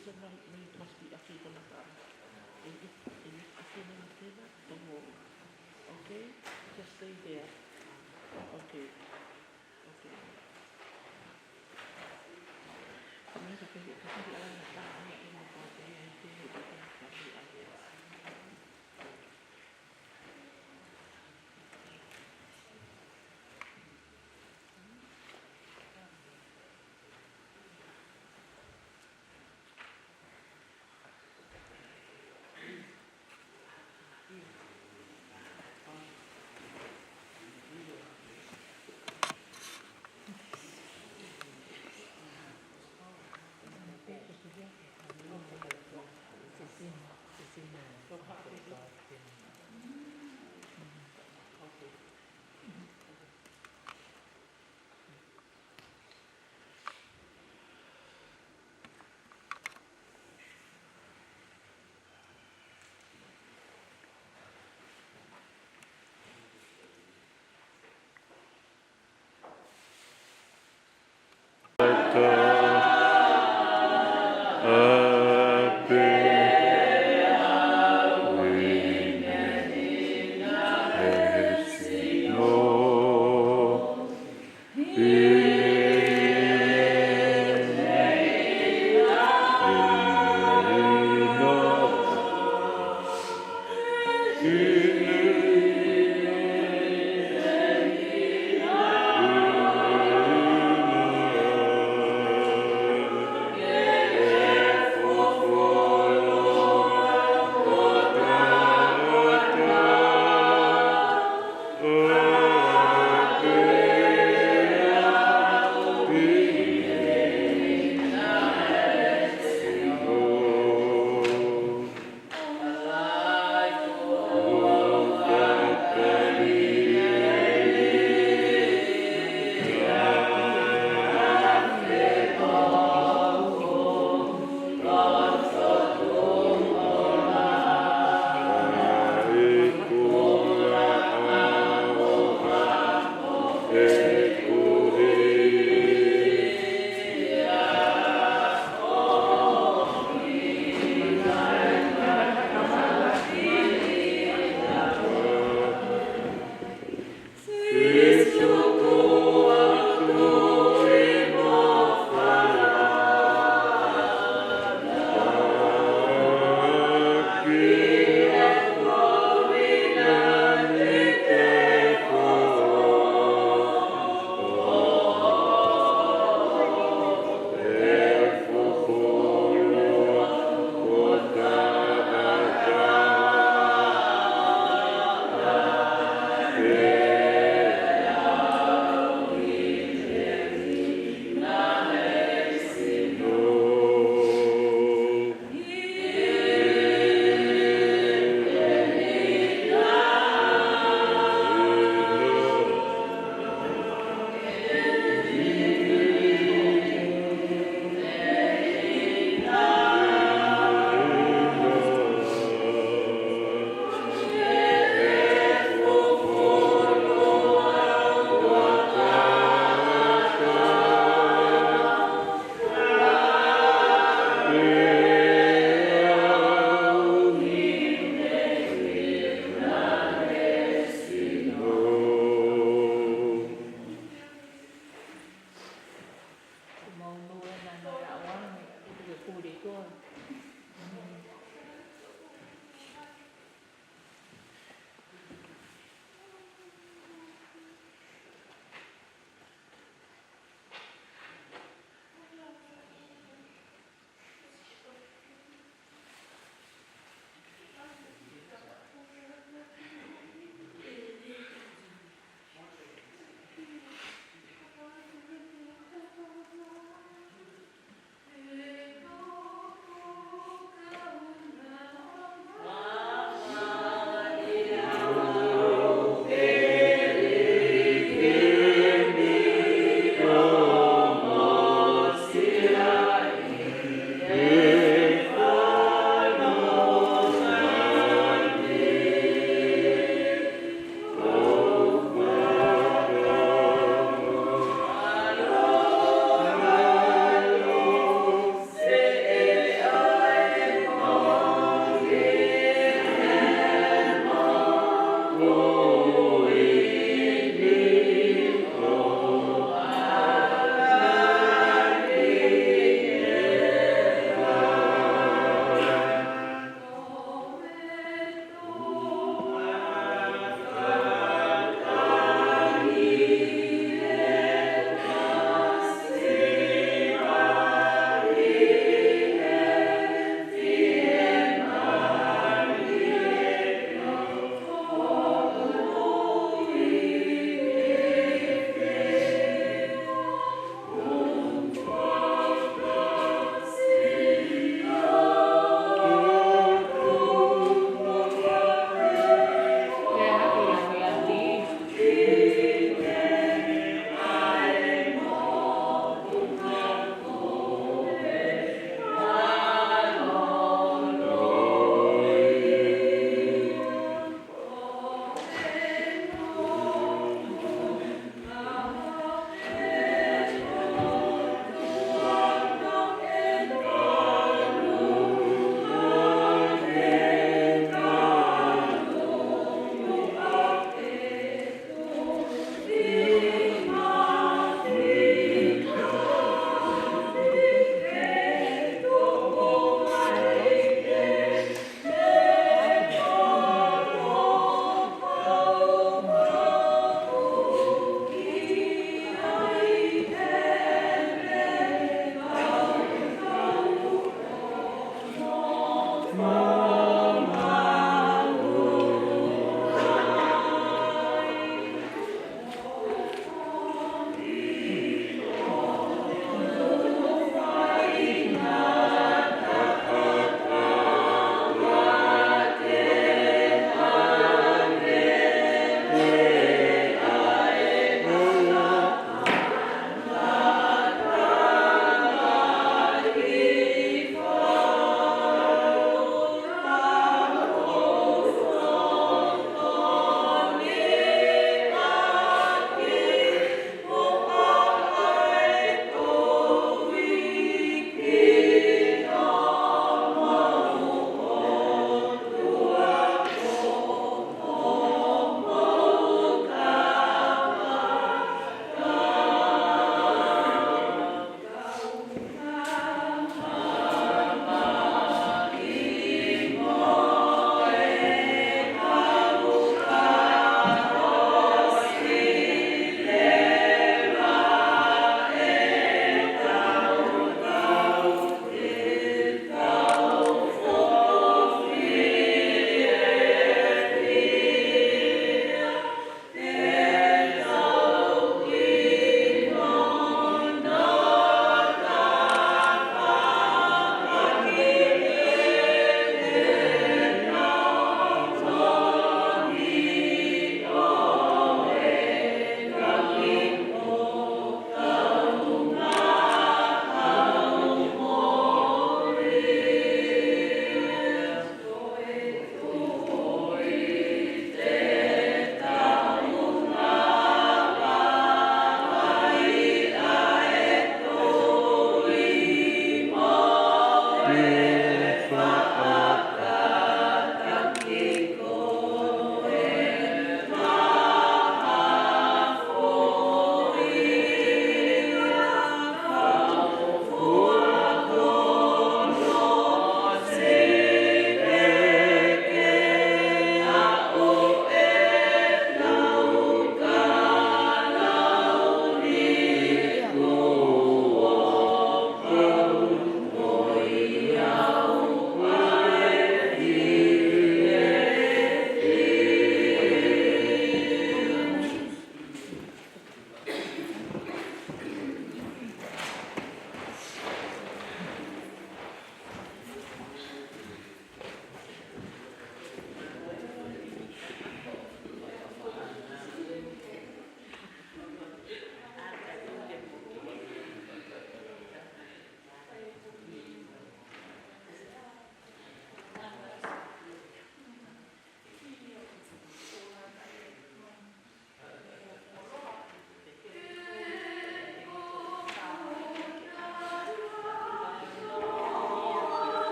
It's a right way, it must be African. And if, and if African cannot, don't worry. Okay? Just stay there. Okay. Okay.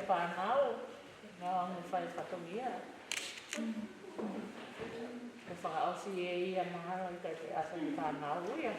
Fānau, ngā ongo fai fatongia. Ko fakaʻosi e ia mahalo ʻikai ke ʻasi e fānau ia.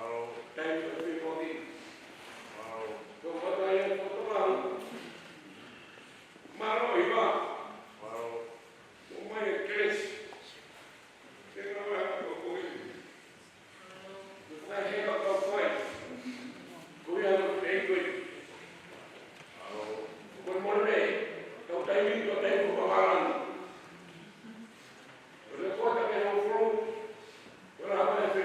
Mālō. Taimi ʻo e fefine. Mālō. Ko e fakaʻamu ʻo e fakaʻamu. Mālō, Iva. Mālō. Ko mai e Kelesi. Ke ngā mai ko koe. Ko e fakaʻamu ʻoku fai. Ko ia ʻoku te ʻi koe. Mālō. Ko e mole. Tau taimi, tau taimi ko e fakaʻamu. Ko e kota ke hau fulu. Ko e lava e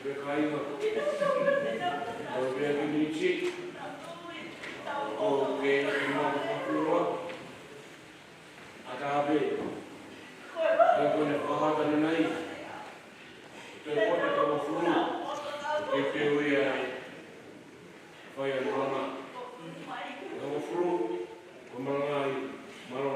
Pe kāinga, ʻoku pehē ki Miti, ʻoku ke ʻi mau fakafua, ʻatā pē, ʻa ko ʻene fakahā ʻanenai, ke kota ka wafulu, ke pehē ai, fai ʻa e malanga, ka wafulu, ko e malanga ai, mālō.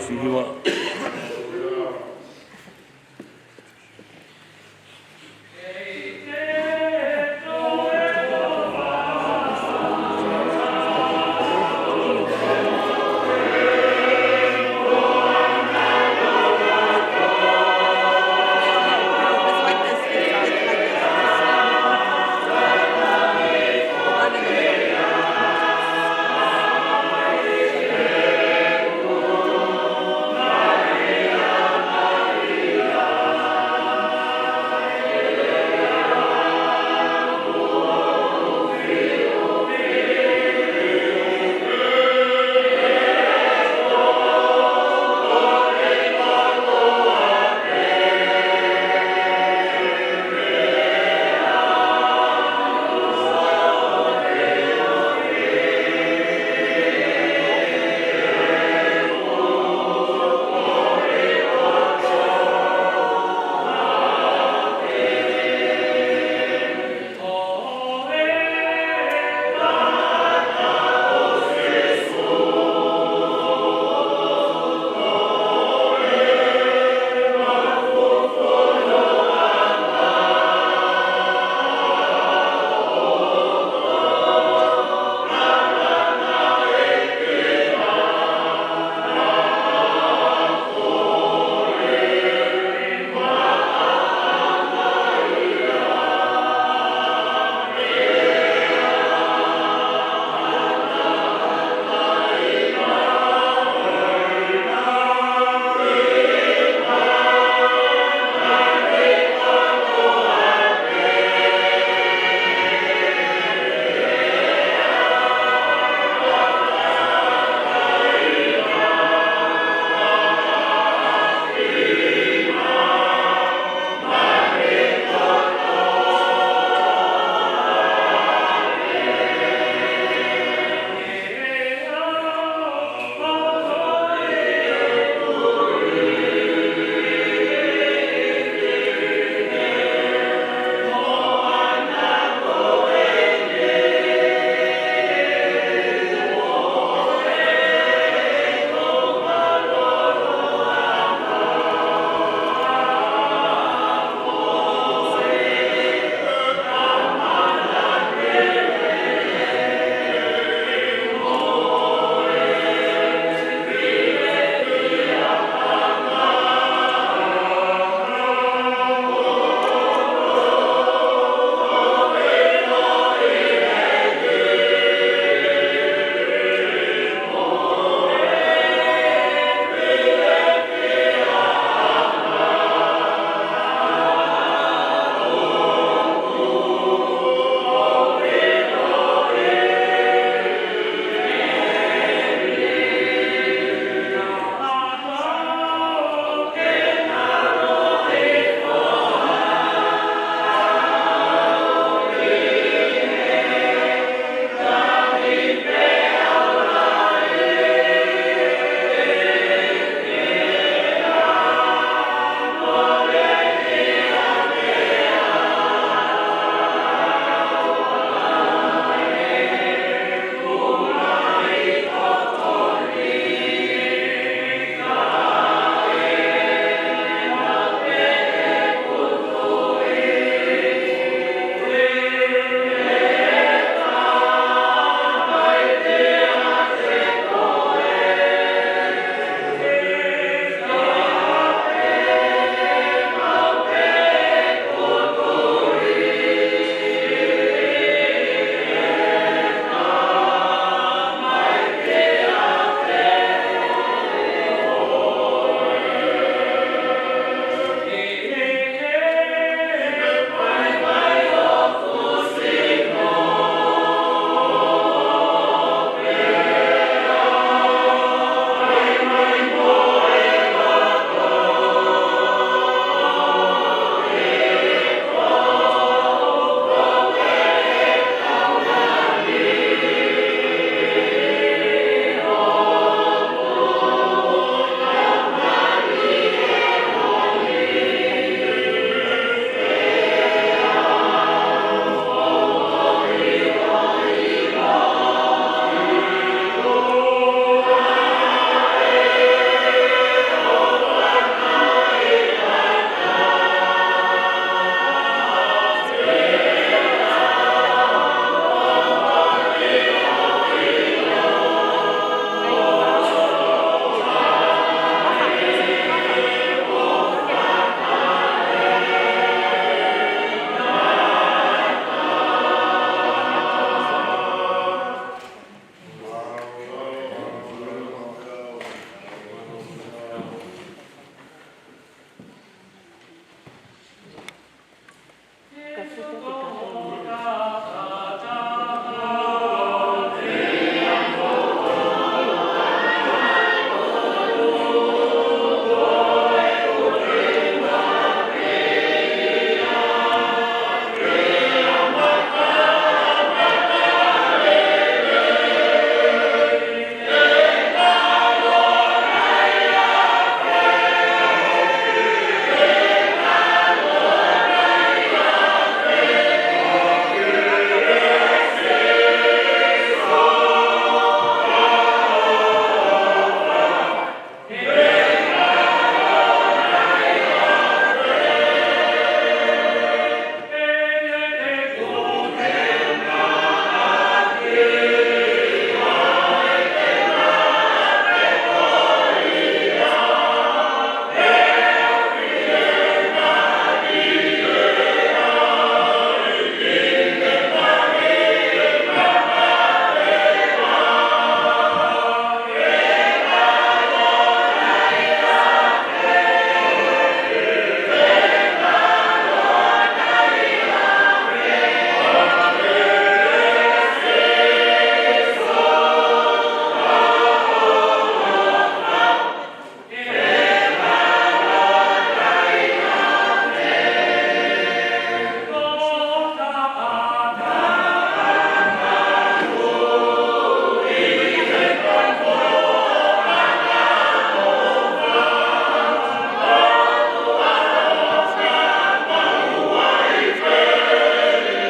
Hiva.